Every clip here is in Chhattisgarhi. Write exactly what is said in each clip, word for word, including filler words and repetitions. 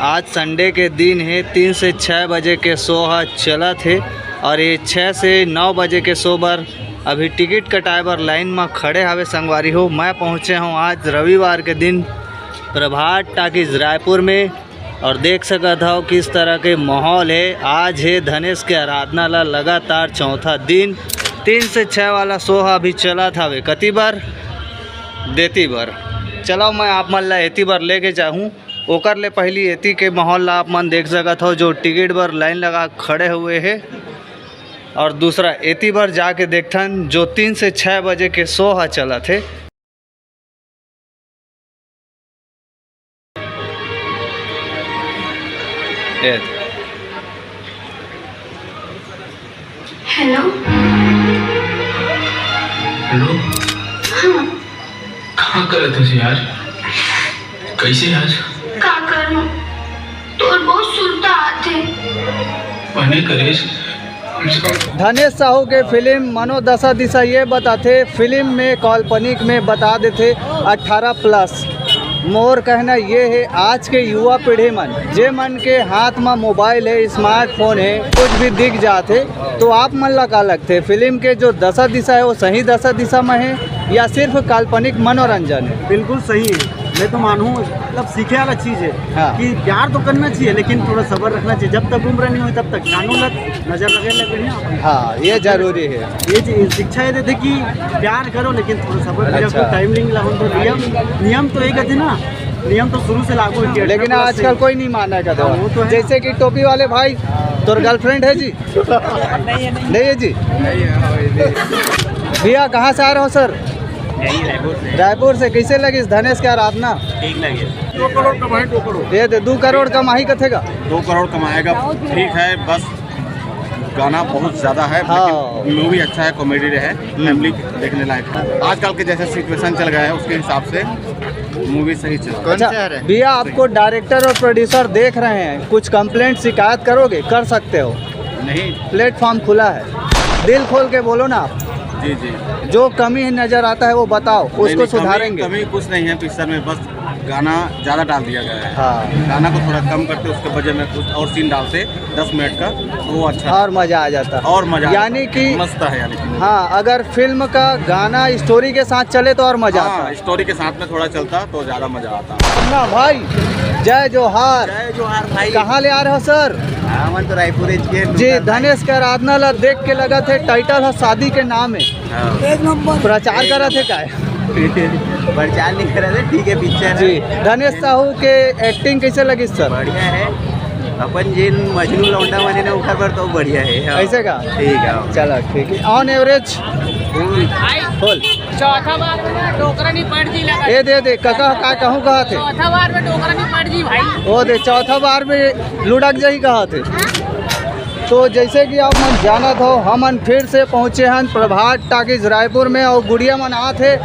आज संडे के दिन हे, तीन से छः बजे के शो ह चलत हे और ये छः से नौ बजे के शो बर अभी टिकट कटाए बर लाइन म खड़े हावे संगवारी हो। मैं पहुँचे हूँ आज रविवार के दिन प्रभात टाकीज रायपुर में और देख सकत हव किस तरह के माहौल हे। आज हे धनेश के आराधना ला लगातार चौथा दिन, तीन से छः वाला शो ह अभी चलत हावे। कति बर? देती बर। चलो मैं आप मन ला एती बर लेके जाहूँ। ओकर ले पहिली एती के माहौल ला आप मन देख सकत हव, जो टिकट बर लाइन लगा खड़े हुए हे। और दूसरा एती बर जाके देखथन, जो तीन से छः बजे के शो ह चलत हे। ए। हेलो। हेलो। हाँ। कहाँ करत हस यार? कैसे यार? का करूँ? तोर बहुत सुरता आथे। बने करेस, कम से कम। धनेश साहू के फिल्म मनोदशा दिशा ये बताथे, फिल्म में काल्पनिक में बता देथे अठारह प्लस। मोर कहना ये हे, आज के युवा पीढ़ी मन, जे मन के हाथ म मोबाइल हे, स्मार्टफोन हे, कुछ भी दिख जाथे, तो आप मन ला का लगथे, फिल्म के जो दशा दिशा हे, वो सही दशा दिशा म हे या सिर्फ काल्पनिक मनोरंजन हे? बिल्कुल सही हे। मैं तो मानूँ, मतलब, सीखे वाला चीज हे। हाँ। कि प्यार तो करना चाहिए, लेकिन थोड़ा सबर रखना चाहिए। जब तक उम्र नहीं हो, तब तक कानून लग, नजर लगे, लगे नहीं। हाँ, ये जरूरी हे। ये चीज, शिक्षा ये देथे कि प्यार करो, लेकिन थोड़ा सबर करो, अच्छा। कोई टाइम नहीं मिला हो तो नियम, नियम तो एक हे ना, नियम तो शुरू से लागू है कि लेकिन अठारह plus आजकल से कोई नहीं माना का। हाँ, वो तो है। जैसे कि टोपी वाले भाई, तोर गर्लफ्रेंड है जी? नहीं है जी। भैया, कहाँ से आ रहे हो सर? यही रायपुर से। रायपुर से। कैसे लगिस धनेश के आराधना? ठीक लगे। दो करोड़ कमाए, दो करोड़। ये दे, दो करोड़ कमाही कथे का? दो करोड़ कमाएगा, ठीक है, बस गाना बहुत ज्यादा है, हाँ। लेकिन मूवी अच्छा है, कॉमेडी रहे, फैमिली देखने लायक है। आजकल के जैसे सिचुएशन चल गया है, उसके हिसाब से मूवी सही चल रहा है। अच्छा, भैया, आपको डायरेक्टर और प्रोड्यूसर देख रहे हैं, कुछ कंप्लेंट, शिकायत करोगे? कर सकते हो। नहीं। प्लेटफॉर्म खुला है, दिल खोल के बोलो ना आप। जी, जी। जो कमी नजर आता है वो बताओ, नहीं, उसको नहीं, कमी, सुधारेंगे। कमी कुछ नहीं है पिक्चर में, बस गाना ज्यादा डाल दिया गया है। हाँ। गाना को थोड़ा कम करते, उसके बजाय में कुछ और सीन डालते दस मिनट का, तो वो अच्छा और मजा आ जाता। और मजा आ यानी जाता। कि मस्त है यानी कि। हाँ, अगर फिल्म का गाना स्टोरी के साथ चले तो और मजा आता। हाँ, स्टोरी के साथ में थोड़ा चलता तो ज्यादा मजा आता। ना भाई, जय जोहार। जय जोहार भाई। कहाँ ले आ रहे हो सर? हाँ, मन तो रायपुर एच के जी, धनेश के आराधना ला देख के लगथे टाइटल ह शादी के नाम हे। हाँ। एक नंबर। प्रचार करत हे का? प्रचार नहीं करत हे, ठीक है, पिक्चर है। जी, धनेश साहू के एक्टिंग कैसे लगी सर? बढ़िया है। अपन जिन मजनू लौंडा बने ना, ओकर बर तो बढ़िया है। हाँ। ऐसे का? ठीक है। चलो, ठीक है। On average? Full। Full। चौथा बार में ना डोकरा नहीं पड़ जी लगा। ए दे दे, कका का कहूँ कहा थे? चौथा बार में डोकरा नहीं पड़ जी भाई। ओ दे, चौथा बार में लुढ़क जाही कहा थे। तो जैसे कि आप मन जानत हो, हमन फिर से पहुँचे हन प्रभात टाकीज रायपुर में और गुड़िया मन आत हे।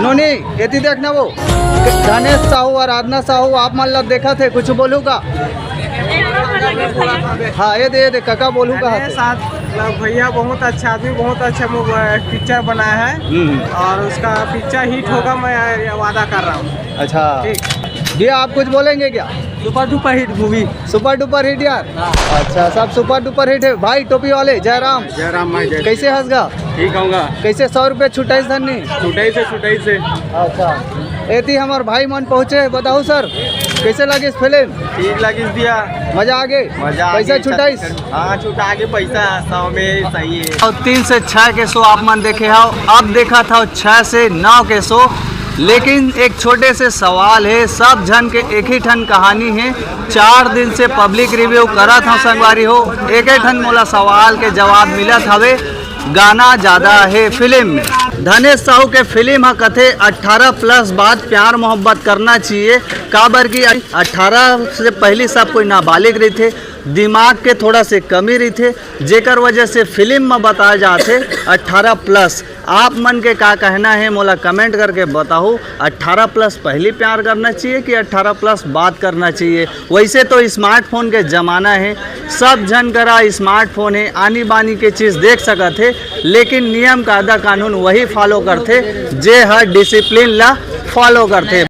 नोनी, एती देखना वो। धनेश साहू, आराधना साहू, आप मन ला देखत हे, कुछ बोलू का? हाँ, ये दे, ये दे, कका बोलू का? अरे साथ, मतलब, भैया बहुत अच्छा आदमी, बहुत अच्छा पिक्चर बनाया है। हम्म। और उसका पिक्चर हिट होगा, मैं ये वादा कर रहा हूँ। अच्छा। ठीक। भैया, आप कुछ बोलेंगे क्या? Super duper hit movie। Super duper hit यार। हाँ। अच्छा, सब super duper hit है। भाई टोपी वाले, जयराम। जयराम भाई, जय। कैसे हंस गा? ठीक होगा। कैसे सौ रुपये छुटाई धन्नी? छुटाई से, छुटाई से। अच्छा, एती हमर भाई मन पहुँचे, बताओ सर, कैसे लगिस फिल्म? ठीक लगिस भैया। मजा आ गए? मजा आ पैसा गए, छुटाइस? हाँ, छुटा के पैसा सौ में सही है। और तीन से छः के शो आप मन देखे हो, अब देखत हो छः से नौ के शो, लेकिन एक छोटे से सवाल है, सब झन के एक ही ठन कहानी है। चार दिन से पब्लिक रिव्यू करत हो संगवारी हो, एक ही ठन मोला सवाल के जवाब मिलत हवे, गाना ज्यादा हे फिल्म में। धनेश साहू के फिल्म ह कथे अठारह प्लस बाद प्यार मोहब्बत करना चाहिए, काबर कि अठारह से पहली सब कोई नाबालिग रहिथे, दिमाग के थोड़ा से कमी रहिथे, जेकर वजह से फिल्म में बताया जाथे अठारह प्लस। आप मन के का कहना है, मोला कमेंट करके बताओ, अठारह प्लस पहली प्यार करना चाहिए कि अठारह प्लस बाद करना चाहिए? वैसे तो स्मार्टफोन के जमाना है, सब झन करा स्मार्टफोन है, आनी बानी के चीज देख सकत है, लेकिन नियम कायदा कानून वही फॉलो करथे जे हर डिसिप्लिन ला फॉलो करथे।